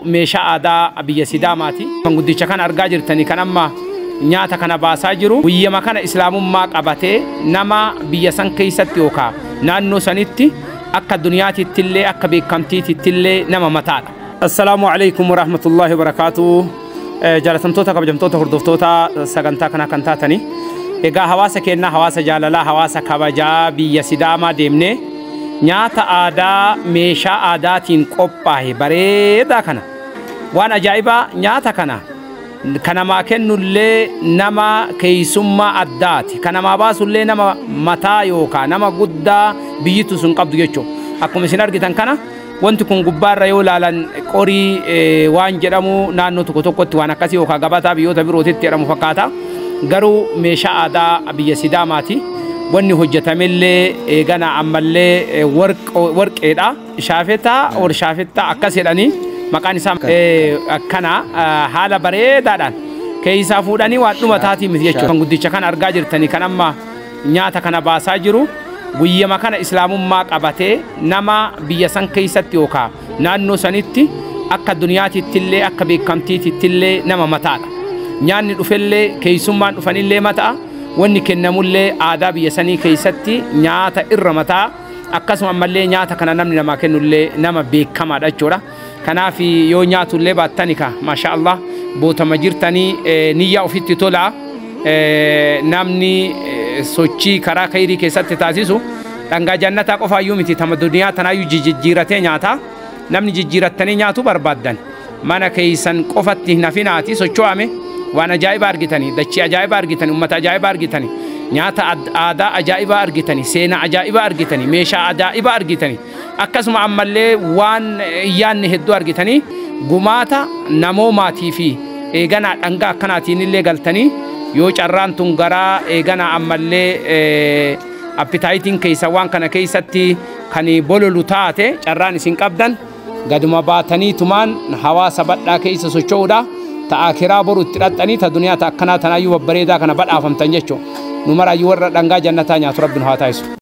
Meeshaa aadaa biyya Sidaamaati. Kan guddicha kana argaa jirtanii kan amma nyaata kana baasaa jiru. Guyyama kana islaamummaa qabatee nama biyya san keessatti yookaan naannoo sanitti akka duniyaatitti illee akka beekamtiititti illee nama mataadha. Assalaamu alaikum warahmatullahi wabarakaatuh. Jaalatamtoota kabajamtoota hordoftoota sagantaa kanaa kan taatanii. Egaa hawaasa keenyaa, hawaasa jaalalaa, hawaasa kabajaa biyya Sidaamaa deemnee nyaata aadaa meeshaa aadaatiin qophaa'e bareedaa kana, waan ajaa'ibaa, nyaata kana kan namaa kennullee nama keessummaa addaati, kan namaa baasullee nama mataa yookaan nama guddaa biyyittu sun qabdu jechuudha. Akkuma isin argitan kana, wanti kun gubbaarra yoo ilaalan qorii waan jedhamu, naannoo tokko tokkotti waan akkasii yookaan gabataa biyyoota birootitti jedhamu fakkaata. Garuu meeshaa aadaa biyya Sidaamaati. Wanni hojjetamellee eegana ammallee warqeedha. Shaafetaa ol shaafettaa akkas jedhanii maqaan isaa akkana haala bareedaadhaan keessaa fuudhanii waan dhumataatii miti jechuudha. Kan guddicha kana argaa jirtanii kan amma nyaata kana baasaa jiru. Guyyama kana islaamummaa qabatee nama biyya san keessatti yookaan naannoo sanitti akka duniyaatitti illee akka beekamtiititti illee nama mataadha. Nyaanni dhufellee, keessummaan dhufanillee mataa, wanni kennamullee aadaa biyya sanii keessatti nyaata irra mataa, akkasuma ammallee nyaata kana namni namaa kennullee nama beekamaadha jechuudha. Kanaaf yoo nyaatullee baattani ka maasha Allah bootama jirtanii niyyaa ofitti tolaa. Namni sochii karaa khayrii keessatti taasisu dhangaa jannataa qofaayyuu miti, tama duniyaa tanaayyuu jijjiiratee nyaata. Namni jijjiirattanii nyaatu barbaaddan mana keessan qofatti hin hafinaati socho'ame. Waan ajaa'ibaa argitanii, dachii ajaa'ibaa argitanii, ummata ajaa'ibaa argitanii, nyaata aadaa ajaa'ibaa argitanii, seenaa ajaa'ibaa argitanii, meeshaa ajaa'ibaa argitanii, akkasuma ammallee waan yaanni hedduu argitanii, gumaata namoomaatii fi eeganaa dhangaa akkanaatiin illee galtanii, yoo carraan tun garaa eeganaa ammallee appitaayitiin keessa waan kana keessatti kan bololu taate, carraan isin qabdan gaduma baatanii tumaan hawaasa badhaa keessa socho'uudha. Ta akiraa boru itti dhaxxanii, ta duniyaa ta akkanaa tanaayyuu babbareedaa kana badhaafamtan jechuudha. Nu maraayyuu warra dhangaa jannataa nyaatu Rabbi nu haa taasisu.